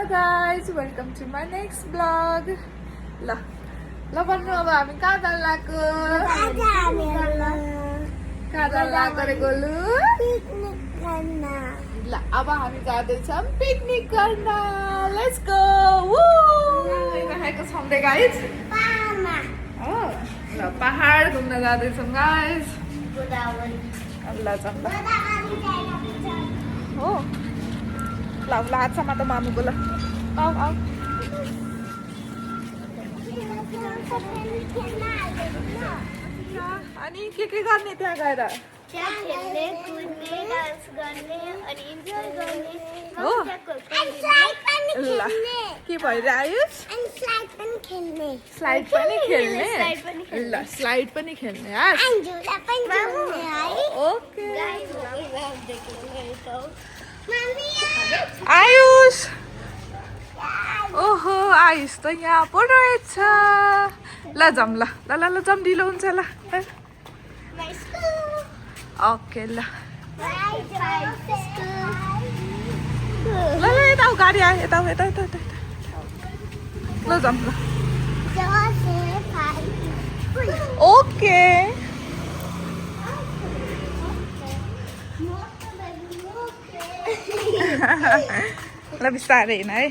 guys, welcome to my next vlog. ल भन्नु अब हामी कहाँ जान लाग्यो? कहाँ जान लाग्यो रे गोलु? पिकनिक गर्न। ल अब हामी जाँदैछौँ पिकनिक गर्न। Let's go. वू! राखेको छौँ रे गाइस। पामा। ल पहाड घुम्न जाँदैछौँ गाइस। गोदावरी। ल जाऊँ ल। गोदावरी जाइरहेको हो ल हातसम्म त मामुको ल आऊ आऊ अनि के गर्ने त्यहाँ गएर त्यहाँ खेल्ने कुद्ने डान्स गर्ने अनि इन्जोय गर्ने हो ल के भइरह्यो स्लाइड पनि खेल्ने स्लाइड पनि खेल्ने ल स्लाइड पनि खेल्ने ओके आयुष ओहो आयुष त यहाँ पो रहेछ ल जाऊँ ल ल ल ल जाऊँ ढिलो हुन्छ ल ओके ल ल ल यता आऊ गाडी आयो यता यता यता यता ल जाऊँ ल ओके ल बिस्तारै हिँड है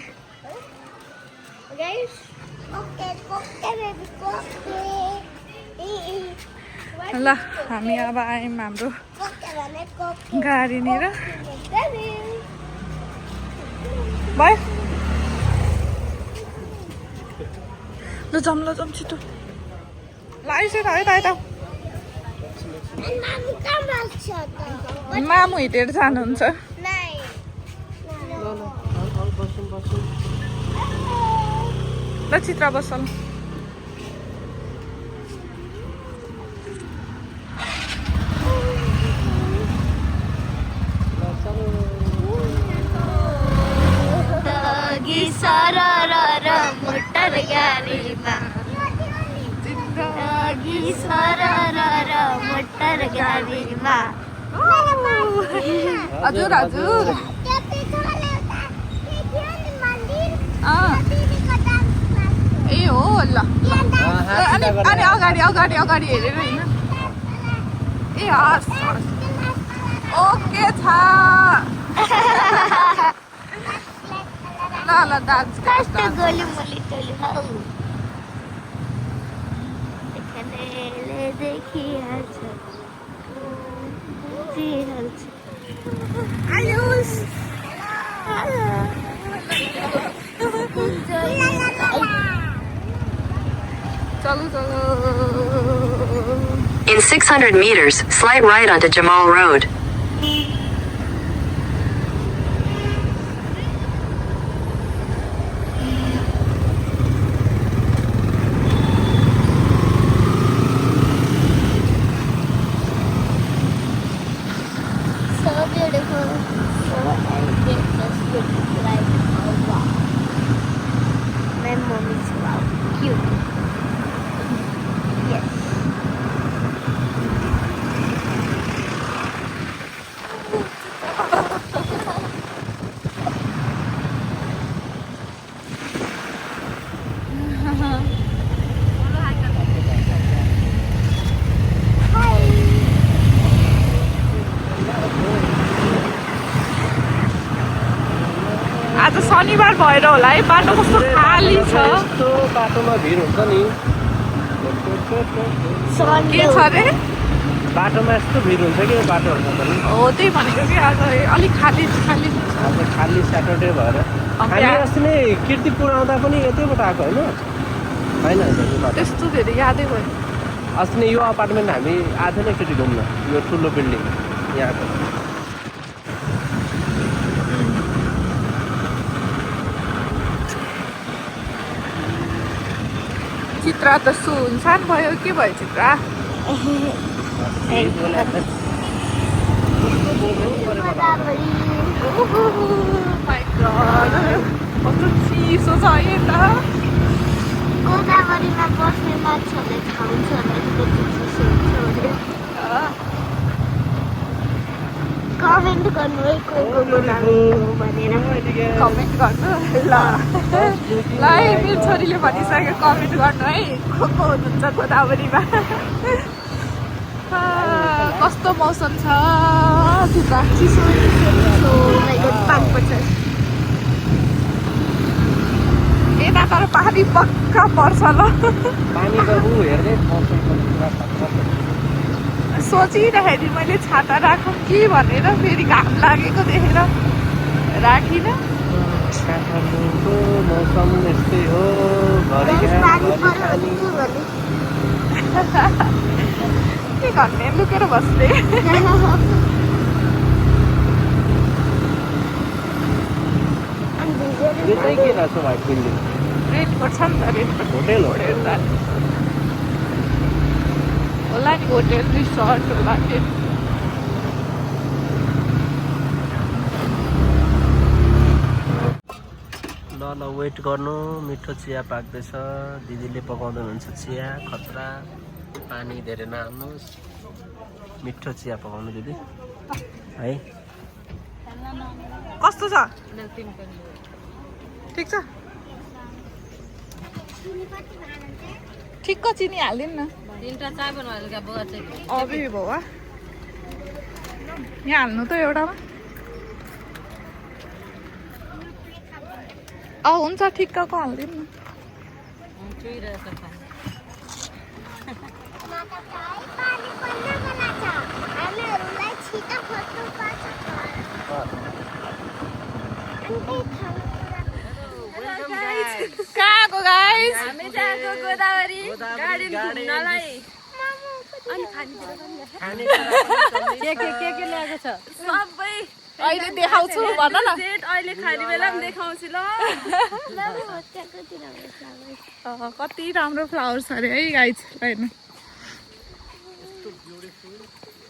ल हामी अब आयौँ हाम्रो गाडीनिर भयो ल जाऊँ छिटो ल आइसक्यो यता यता मामु हिँडेर जानुहुन्छ ल चित्र बसल मोटर गाडीमा जिन्दगी सरर मोटर गाडीमा हजुर हजुर ए हो ल अनि अगाडि अगाडि अगाडि हेरेर हिँड्नु ए हस् ओके छ ल ल डान्स गोली मोली टोली हौ देख्नेले देखिहाल्छ बुझिहाल्छ आयुष चलो चलो In 600 meters, slight right onto Jamal Road. So beautiful. So elegant. Just look like a wow. My mom is wow. Cute. Yes. आज शनिबार भएर होला है बाटो कस्तो खाली छ यस्तो बाटोमा भिड हुन्छ नि के छ रे बाटोमा यस्तो भिड हुन्छ कि बाटोहरूमा पनि हो त्यही भनेको कि आज अलिक खाली खाली आज खाली स्याटरडे भएर हामी अस्ति नै किर्तिपुर आउँदा पनि यतैबाट आएको होइन यो बाटो त्यस्तो धेरै यादै भयो अस्ति नै यो अपार्टमेन्ट हामी आएको थिएन एकचोटि घुम्न यो ठुलो बिल्डिङ यहाँको चित्र त सुनसान भयो के भयो चित्र माइ गॉड कस्तो चिसो छ यता गोदावरीमा बस्ने मान्छेहरूले खान्छ कमेन्ट गर्नु है को भनेर कमेन्ट गर्नु ल ल है मेरो छोरीले भनिसक्यो कमेन्ट गर्नु है को हुनुहुन्छ गोदावरीमा कस्तो मौसम छ भित्र चिसो पानी पर्छ यता तर पानी पक्का पर्छ ल पानी त हेर्दै मौसम पुरा खतरा सोचिरहेको थिएँ मैले छाता राखौँ कि भनेर फेरि घाम लागेको देखेर राखिनँ काठमाडौँको मौसम यस्तै हो घरि के गर्ने लुकेर बस्ने यो चाहिँ के रहेछ भाइ बिल्डिङ रेन्टको छ नि त रेन्टको होटेल हो होला नि होटेल रिसोर्ट होला के ल वेट गर्नु मिठो चिया पाक्दैछ दिदीले पकाउँदै हुनुहुन्छ चिया खतरा पानी धेरै नहाल्नुहोस् मिठो चिया पकाउनु दिदी है कस्तो छ ठिक छ ठिक्क चिनी हालिदिउँ न 3टा चाय बनवायला का बघा अबि बाबा यहाँ हाल्नु त एउटामा हुन्छ ठिक्कको हालिदिउँ न चुइरहेको छ हामीहरूलाई छिटो खोज्नुपर्छ कहाँको गाइस हामी जाएको गोदावरी गाडी घुम्नलाई अनि के ल्याएको छ सबै अहिले देखाउँछु भन न सेट अहिले खाने बेला पनि देखाउँछु ल कति राम्रो फ्लावर्स अरे है गाइस हेर्नु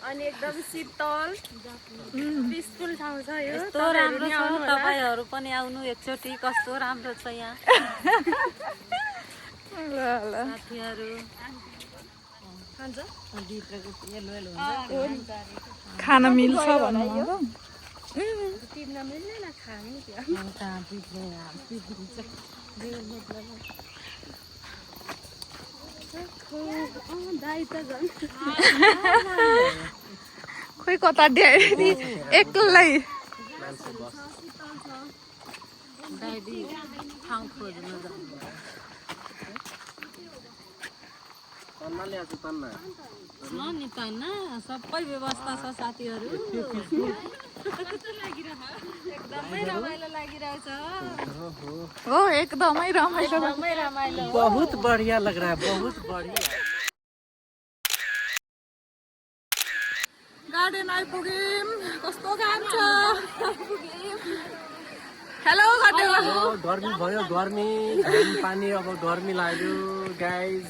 अनि एकदम शीतल पिसफुल ठाउँ छ यो कस्तो राम्रो छ तपाईहरु पनि आउनु एकचोटी कस्तो राम्रो छ यहाँ ल ल साथीहरु खान मिल्छ भन्नु तिर्न मिल्दैन खाने खोइ कता ड्याडी एक्लै दाइदी ठाउँ खोज्न जानु छ नि त न सबै व्यवस्था छ साथीहरु एकदमै रमाइलो लागिरहेछ हो एकदमै रमाइलो बहुत बढ़िया लग रहा है बहुत बढ़िया गार्डन आइपुग्यौँ कस्तो घाम छ हेलो गर्मी भयो गर्मी घाम पानी अब गर्मी लाग्यो गाइस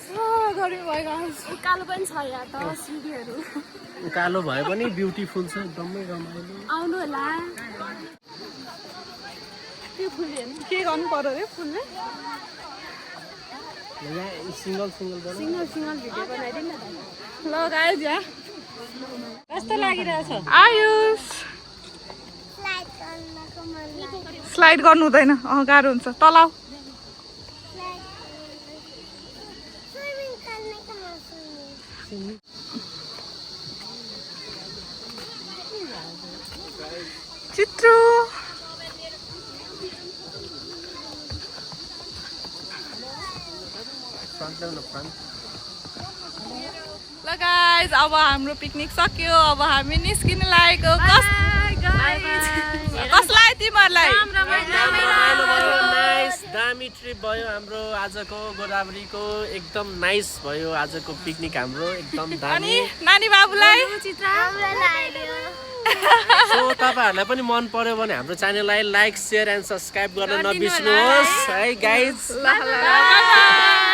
गर्मी भयो गाइस उकालो पनि छ यहाँ त सिडीहरू उकालो भए पनि ब्युटिफुल छ एकदमै रमाइलो आउनु होला के गर्नु पर्यो रे फुलले यहाँ सिंगल सिंगल भिडियो बनाइदिनु न ल गाइस यहाँ कस्तो लागिरहेछ आयुष फ्लाइट गर्नको मन लाग्यो स्लाइड गर्नु हुँदैन गाह्रो हुन्छ तलाउ स्विमिङ गर्ने कहाँ स्विमिङ चित्रो ल गाइस अब हाम्रो पिकनिक सक्यो अब हामी निस्किन लागेको कसलाई तिमीहरूलाई नाइस दामी ट्रिप भयो हाम्रो आजको गोदावरीको एकदम नाइस भयो आजको पिकनिक हाम्रो एकदम अनि दामी नानी बाबुलाई राम्रो लाग्यो सो तपाईहरुलाई पनि मन पर्यो भने हाम्रो च्यानललाई लाइक शेयर एन्ड सब्स्क्राइब गर्न नबिर्सनुहोस् है गाइज ल ल